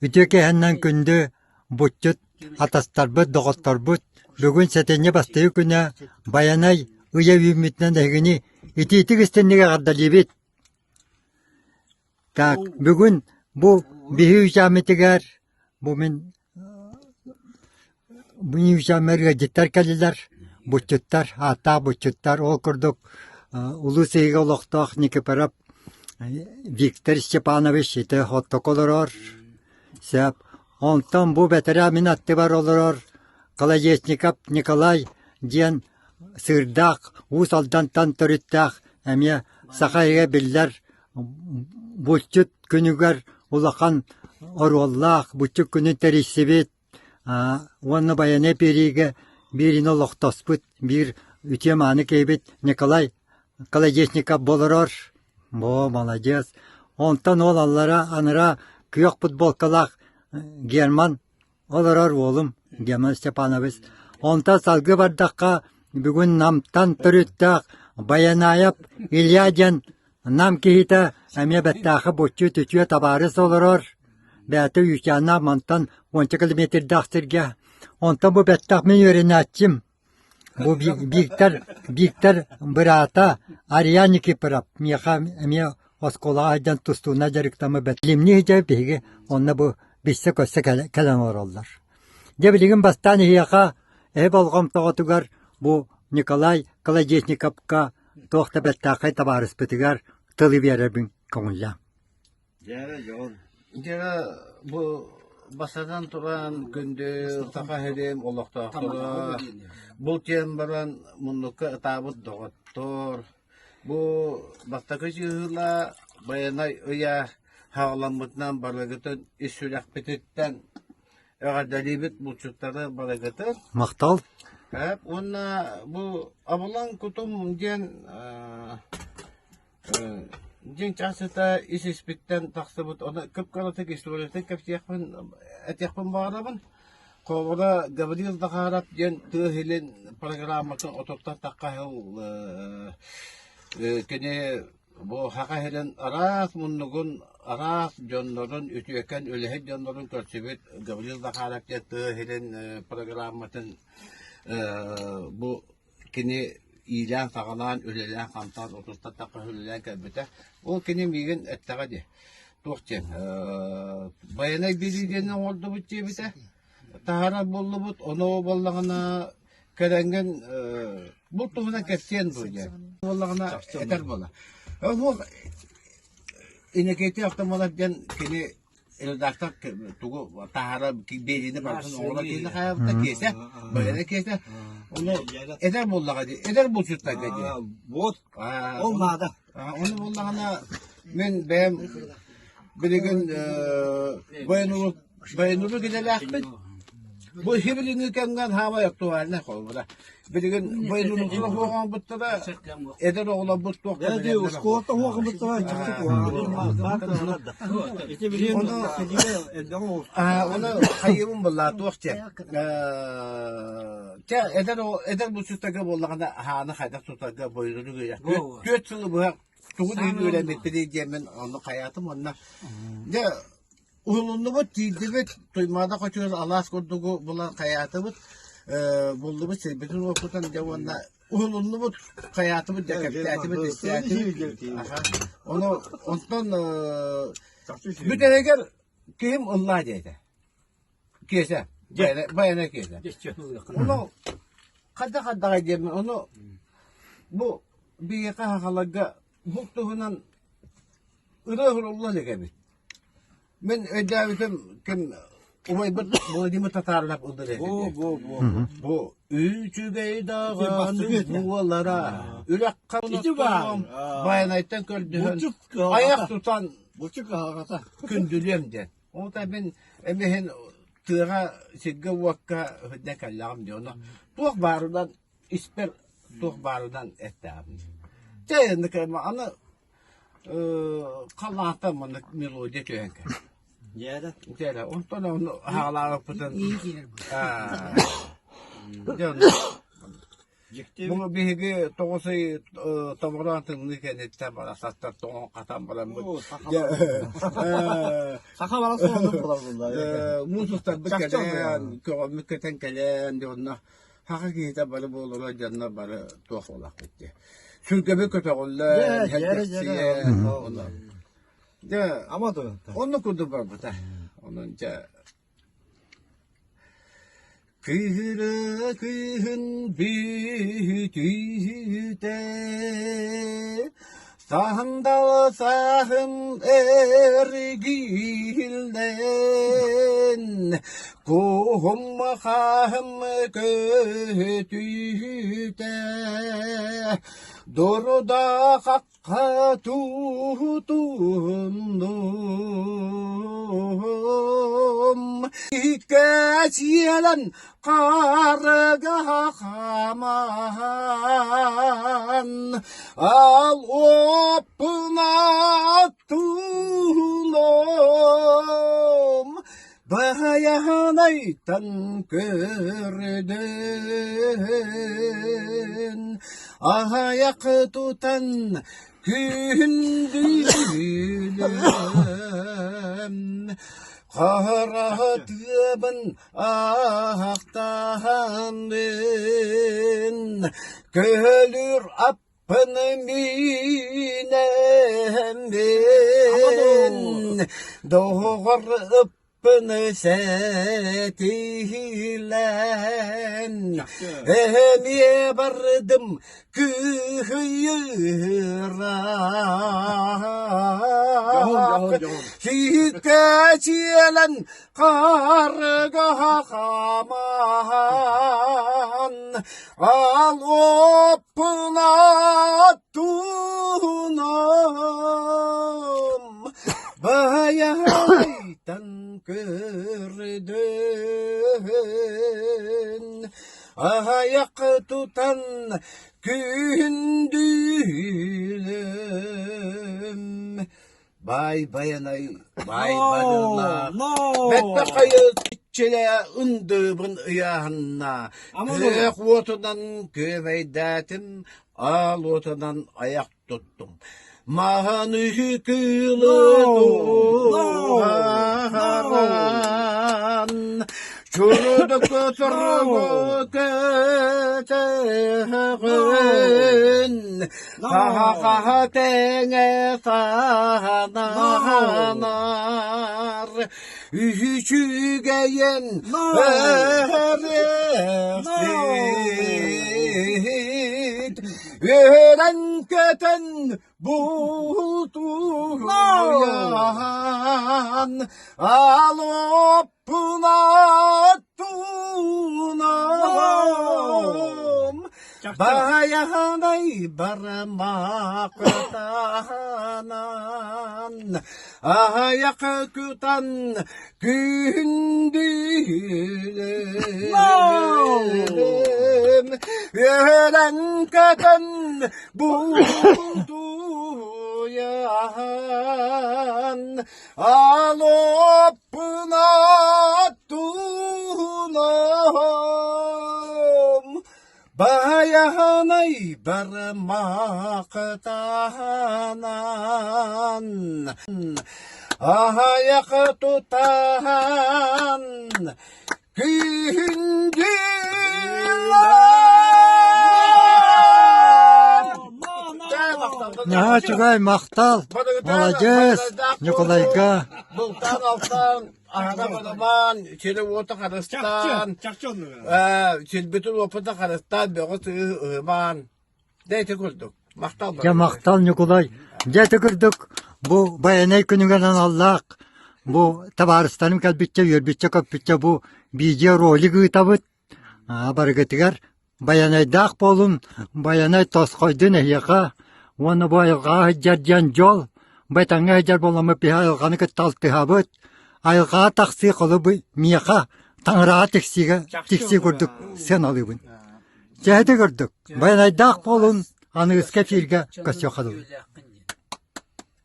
Үтүө киэһэннэн күндү булчут атастарбыт, доҕотторбут бүгүн сэтинньи бастакы күнэ Байанай ыйа үүммүтүнэн эһигини итиитик истинник эҕэрдэлиибит! Так, бүгүн бу биһи үчээммитигэр бу мин бу үчээммэр ыалдьыттар кэллилэр, булчуттар, ааттаах булчуттар. Ол курдук улуус иһигэ олохтоох Никифоров Виктор Степанович ити оттоку олорор. Сөп. Онтон бу бэтэрээ мин аттыбар олорор Колодезников Николай диэн сыырдаах Уус Алдантан төрүттээх эмиэ саха иһэ биллэр булчут күнүгэр улахан оруоллаах булчут күнүн тэрийсибит уонна Байанай биэриигэ биирини олохтоспут биир үтүө-мааны киһибит Николай Колодезников олорор. Боо, маладьыас. Онтон ол аллара анара күөх футболкалаах Герман олорор уолум Герман Степанович. Онтон салгыы бардахха бүгүн Намтан төрүттээх Байанаев Илья диэн Нам киһитэ эмиэ бэттээхи буччу үтүө табаарыс олорор. Бэйэтэ Үүчээннээх мантан уонча километрдаах сиргэ. Онтон бу бэттэх мин үөрэнээччим. Бу Бииктэр Бииктэр быраата Ариан Никифоров миэхэ эмиэ оскуолаҕа сылдьан тустууна дьарыктаммыт бэт. Илимнии сылдьар биһиги онно бу билсэ-көрсө кэлэн олороллор. Дьэ билигин бастаан эһиэхэ эһи болҕомтоҕутугар бу Николай Колодезниковка туох да бэртээхэй табаарыспытыгар тылы биэрэрбин көҥүллээҥ. Дьэ, дьон. Дьэ, бу бастатан туран күндү Саха сирин олохтоохторо бу тиэн баран муннукка ытаабыт доҕоттор бу бастакы чыыһыла Байанай ыйа хаҕаламмытынан барыгытын ис сүрэхпититтэн Эҕэрдэлиибит булчуттары барыгытын. Махтал. Эп уонна бу абылаҥ кутум диэн дьиҥ чахчыта ис испиттэн тахсыбыт ону кып-кыратык историятын кэпсиэхпин этиэхпин баҕарабын. Холобура Гаврил Захаров диэн тыа иһилин программатын отуттан тахха сыл кини Бу Саха сирин араас муннугун, араас дьоннорун, үтүөкэн үлэһит дьоннорун көрсүбүт Гаврил Захаров диэн тыа сирин программатын бу кини иилээн-саҕалаан, үлэлээн-хамсаан отуттан тахса үлэлээн кэлбитэ. Ол кини миигин эттэҕэ дии, туох диэн, байанай биэрии диэн оҥордубут диэбитэ. Таһаарар буоллубут, ону буоллаҕына кэлэҥҥин бу туһунан кэпсиэн дуо диэн буоллаҕына этэр буола. Ол Иннокентий Автомолов диэн кини редактор тугу таһаара биэриини барытын оҥоро киһини хайаабыта киэсэ, бэйэтэ киэсэ. Ону эдэр буоллаҕа дии, эдэр булчуттарга дии. Вот, ол наада. Ону буоллаҕына мин бэйэм билигин военнуру военнуру идэлээхпин. Бу билиҥҥи кэмҥэ хаамай актуальнай холобура. Билигин военнуру оҥорбуттара эдэр оҕолорбут туох да Оскуолата оҥорбуттара чахчы Ону хайыыбын буоллаа туох диэн Чэ эдэр эдэр булчуттарга буоллаҕына хааны хайдах тутарга бойдуну түөрт сылы быһа тугу да үөрэммиппиний диэммин ону хайаатым уонна дьэ уһулуннубут тиийдибит Туймаада хочугар алаас курдугу булан хайаатыбыт буллубут сирбитин уоппутун дьэ уонна уһулуннубут хайаатыбыт дьэ кэпсээтибит истээтибит ону онтон бүтэһигэр киһим ыллаа диэтэ Киэсэ, байана киэсэ. Ону хайдах хайдаҕай диэммин, ону бу биһиэхэ сахаларга булт туһунан ырыа сурулла илик эбит. Мин өйдөөбүтүм ким убайбыт Владимир Татаринов ыллыыр этэ. Бу үчүгэй даҕаны буолара үрэххэ Байанайтан көрдөһөн айах тутан күндүлүөм диэн. Ол да мин эмиһин тыаҕа сиргэ-уокка сылдьан кэллэҕим дии, ону туох баарынан испэр туох баарынан эттэҕим. Чэ аны халлаантан маннык мелодия түһэн кэллэ. Дьээрэ. Дьээрэ, онтон ону хаалаабыппытын дьэ. Бу биһиги тоҕус ый томороон тымныы кэнниттэн барахсаттар тоҥон хатан бараммыт. Саха барахсан Муус устарбыт кэлэн, көҕөммүт көтөн кэлэн, дьонно саха киһитэ бары буолура дьонно бары туох буолахпыт дии. Сүргэбит көтөҕүллэн, сэргэхсийэн, дьэ, оннук курдук барбыта. Онон дьэ Кыыһыра кыыһын бүтүүтэ, Сандал сааһым эргиллэн, Куһум хааһым көтүүтэ, Дурда Хатутуннум Кэчиэлэн харга хамаан Ал оппуна тулом Баһайаһанайтан көрдөн, аһайах тутан күндүлүм, хара тыабын аахтаһаммын, көһөлүр аппын миинэммин, доҕор Пыны сэтиилэн, эмиэ бардым кыыһыйыраах, сииккэчиэлэн харга хамаан, ал оппуна туунам. Баайайтан көрдөн, аһайах тутан күндүлүм. Баай байанай, баай барылаах, бэттэ иччилэ ындыыбын ыйааһынна, күөх уотунан күөмэйдээтим, аал уотунан айах туттум. Маһан үһү кыылы туһаран, чурдуку туругу көтөҕүн, хаһа-хаһа тэҥэ саһанар, үһүчүгэйэн эрэхсит. Үөрэн-көтөн бултуйан алоппуна туунам Байанай бармаахтанан аһайах кутан Күндүлүм үөрэн-көтөн бултуйан алоппуна туунам Байанай бармаахтанан, аһайах тутан, күндүлэн! Наһаа үчүгэй махтал, маладьыас, Ньукулайга. Бултаан-алтаан Аһара барамаан, сири-уоту харыстаан, сирбитин-уоппутун харыстаан, бөҕү сыыһы ыһымаан. Дьэ ити курдук. Махтал Дьэ махтал Ньукулай. Дьэ ити курдук бу байанай күнүгэр аналлаах бу табаарыстарым кэлбиччэ, үөрбүччэ-көппүччэ бу видеоролик ыытабыт. Барыгытыгар Байанайдаах буолун, Байанай тосхойдун эһиэхэ уонна бу айылҕаҕа сылдьар диэн дьол, байтаҥҥа сылдьар буоламмыт биһи айылҕаны кытта алтыһабыт, айылҕаҕа тахсыы холобур миэхэ таҥараҕа тиксиигэ тиксии курдук сыаналыыбын. Чэ ити курдук, Байанайдаах буолун, аныгыскы эфиргэ көрсүөххэ дылы.